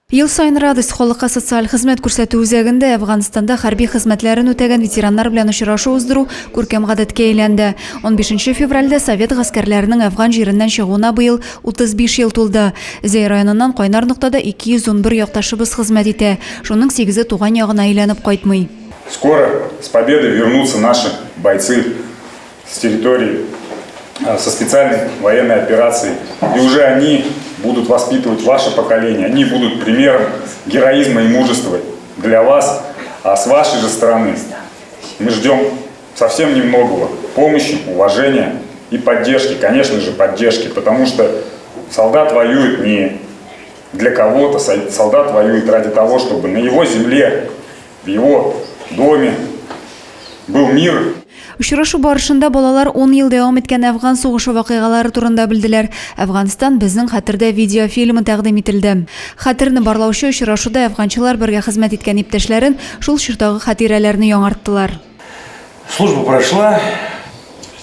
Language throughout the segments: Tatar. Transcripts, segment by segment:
Ел саен Радость халыкка социаль хезмәт күрсәтү үзәгендә Әфганстанда хәрби хезмәтләрен үтәгән ветераннар белән очрашу уздыру күркәм гадәткә әйләнде. Унбишенче февральдә совет гаскәрләренең әфган җиреннән чыгуына быел 35 ел тулды. Зәй районыннан кайнар ноктада 211 якташыбыз хезмәт итә. Шуның сигезе туган ягына әйләнеп кайтмый. Скоро с победой вернутся наши бойцы с территории со специальной военной операции. И уже они будут воспитывать ваше поколение, они будут примером героизма и мужества для вас. А с вашей же стороны мы ждем совсем немногого. Помощи, уважения и поддержки, конечно же, поддержки, потому что солдат воюет не для кого-то, солдат воюет ради того, чтобы на его земле, в его доме был мир. Очрашу барышында балалар ун ел дәвам иткән Әфган сугышы вакыйгалары турында белделәр. Әфганстан безнең хәтердә видеофильмы тәкъдим ителде. Хәтерне барлаучы очрашуда әфганчылар бергә хезмәт иткән иптәшләрен, шул чордагы хатирәләрне яңарттылар. Служба прошла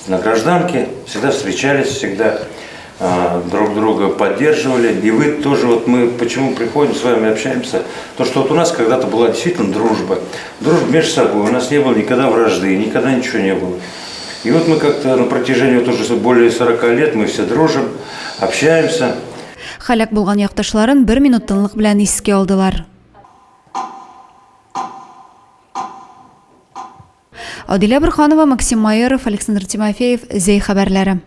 на гражданке, всегда встречались, всегда друг друга поддерживали. И вы тоже, вот мы почему приходим с вами общаемся, то что вот у нас когда-то была действительно дружба. Дружба между собой, у нас не было никогда вражды, никогда ничего не было. И вот мы как-то на протяжении вот уже более 40 лет мы все дружим, общаемся. Һәлак булган якташларын бер минут тынлык белән искә алдылар. Адилә Борһанова, Максим Майоров, Александр Тимофеев, Зәй хәбәрләре.